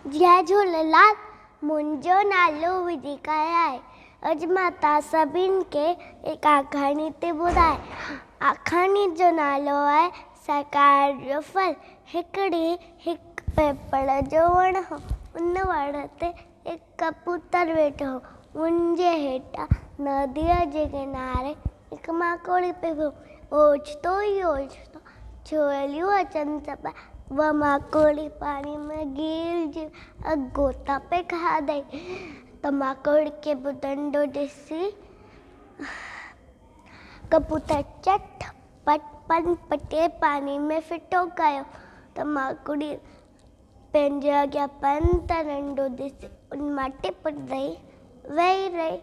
جئي جهوليلال منهنجو نالو وڌيڪا آهي اڄ مان توهان سڀني کي هڪ آکاڻي ٿي ٻڌايان آکاڻي جو نالو آهي سرڪار جو ڦل هڪ ڏينهن هڪ پپڙ جو وڻ هو ان وڻ تي هڪ ڪبوتر ويٺو هو ان جي هيٺان نديء جي ڪناري هڪ ماڪوڙي پئي هئي اوچتو ئي اوچتو ڇوليون اچن ته اها ماڪوڙي پاڻي ۾ گهيرجي ۽ غوطا پئي کاڌائين ته ماڪوڙي کي ٻڏندو ڏسي ڪبوتر چٽ پٽ پن پٽي پاڻي ۾ ڦٽو ڪيو ته ماڪوڙي پنهنجي اڳيان پن ترندو ڏسي ان مان ٽپ ڏئي ويهي رهي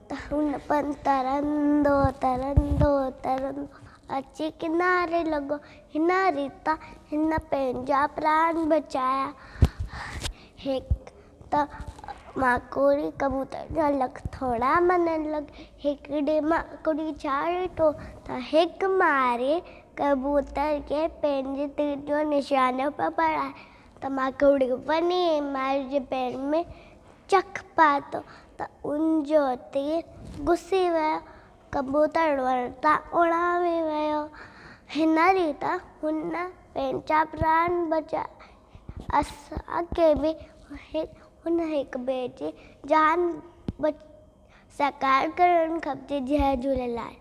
ته هن پن ترندو ترندو ترندو اچي ڪناري لڳو. هن ريت هن پنهنجا پراڻ بچايا. هڪ ته ماڪوڙي ڪبوتر جا لک ٿورا مڃڻ لڳي. هڪ ڏينهن ماڪوڙي ڇا ڏٺو ته هڪ ماري ڪبوتر کي پنهنجي تير جو نشانو پيو بڻائي ته ماڪوڙي وڃي ماري جي پير ۾ چک پاتو ته ان جو تير گسي ويو. ڪبوتر وڻ تان اڏامي ويو. هن ريت هن پنهنجا پراڻ بچايا. اسان کي به هن هڪ ٻئي جي جان سهڪار ڪرڻ کپجي. جئي جهوليلال.